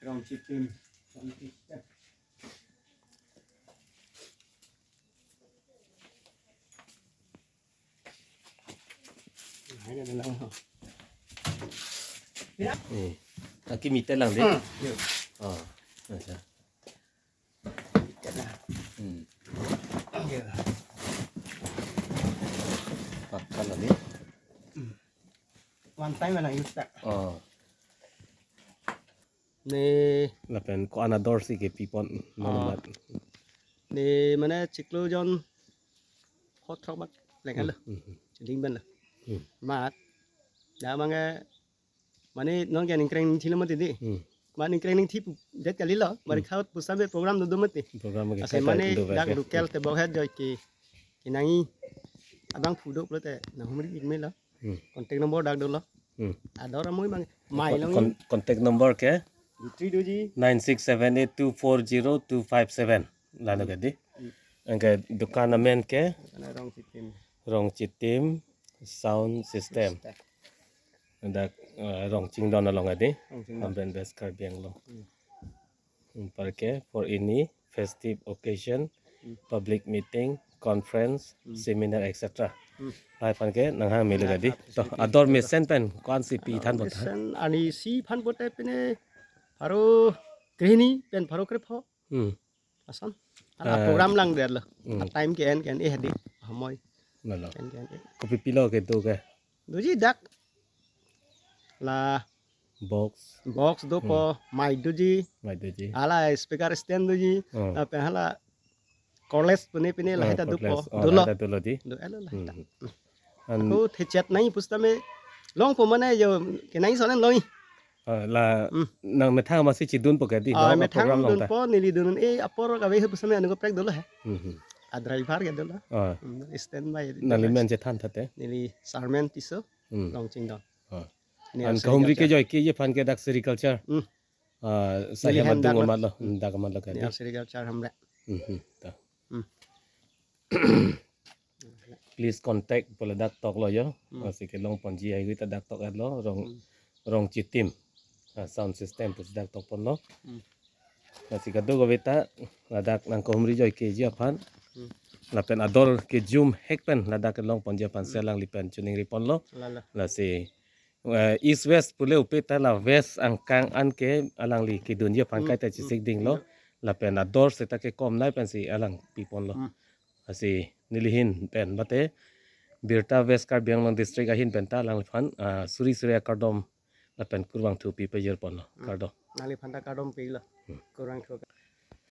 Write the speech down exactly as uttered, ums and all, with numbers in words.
Rongchitim. Rongchitim. Hai na lang ho. Eh, aki mite lang de. Hmm. Oh, acha. Mite lang. Hmm. Pakka lagi. Hmm. One time lang use ta. Oh. Ne lapen ko-an ador si kepipon, ah, mamat. Ne mane chiklo jon hot thok bak lengkan lo. Hmm, hmm, hmm. Chiding ben lo. Hmm. Mat. Da mange mane non ke ningkreng ningthi lo mati di. Hmm. Mane ningkreng ningthi pu det kali lo. Mari, hmm, khaut pusitame program do do mati. Program ke ase kai mane kai do dak vet ke. Local te bok het joi ke. Kenangji abang phu do pulote nanghumri ik me lo. Hmm. Contact number dak dolo. Hmm. Ador amoi mang. Mai kon-, long kon-, contact number ke? Dutri doji. Nine six seven eight two four zero two five seven. Lalo ke di. Hmm. Anke dukan amen ke? Karena Rongchitim. Rongchitim sound system. System. Dak, eh, Rongchingdon along adi. Rongchingdon. Hamren West Karbi Anglong. Hmm. Hmm, parke for any festive occasion, hmm, public meeting, conference, hmm, seminar, et cetera. Hmm. Lahai aphan ke nanghang melo kadi. Nah, to, habis itu ador mesen pen ko-an si pi than ador bot tha? Mesen ani si aphan bot pine pharo krehini pen pharo krepho. Hmm. Ason. Ala, ah, program lang der lo. Hmm. A time ke-en ke-en eh di. Hamoi. Lalo. Ke-en ke-en eh. Kopi pilo kedo ke? Doji dak. La box. Box dopo, hmm, mic doji. Mic doji. Hala speaker stand doji. Hmm. Lapen hala cordless pine pine, hmm, lahai ta dopo. Cordless. Oh, dolo. Lahai ta dolo di. Do elo lahai ta. Hmm. Hmm. An- Ako thechet nai pusitame longpo mane jo kenai sonen longji. Ah, la, hmm, nangmethang amatsi chidunpo ke di, ah, lo methang program along ta? Dunpo, neli dun-un-e apor kave he pusitame anu kaprek dolo he. Hmm, hmm. A driver ke dolo. Ah. Hmm, standby. Nangli men chethan thate? Neli Sarmen Tisso, hmm, Rongchingdon. Ah. Neli an kahumri sericulture. Kejoi keji aphan ke dak sericulture. Hmm. Ah, neli sahem hem adung dak lo. Amat lo, hmm, dak amat lo kali. Neli sericulture hamre. Hmm, hmm, ta. Hmm. Please contact pu ladak toklo jo. Hmm. Lasi kelongponji ahut ta dak tok-et lo, Rong, hmm, Rongchitim. Ah, sound system pusi dak tokponlo. Hmm. Lasi kadokave ta ladak nangkahumri joi keji aphan. Hmm. Lapen ador kejum hek pen ladak kelongponji aphan, hmm, si alangli pen choningri ponlo. Lalo. Lasi, eh, East West pule upe ta la West angkang an ke alangli kedunji aphan, hmm, kaita, hmm, chesik dinglo. Hmm. Lapen ador seta kekom nai pensi alang piponlo. Hmm. Lasi neli ahin pen mate birta West Karbi Anglong District ahin pen ta alangliphan, ah, suri suri akardom lapen kurvangthu pi pajirponlo. Hmm. Kardom. Nangliphan ta kardom pilo. Hmm. Kurvangthu.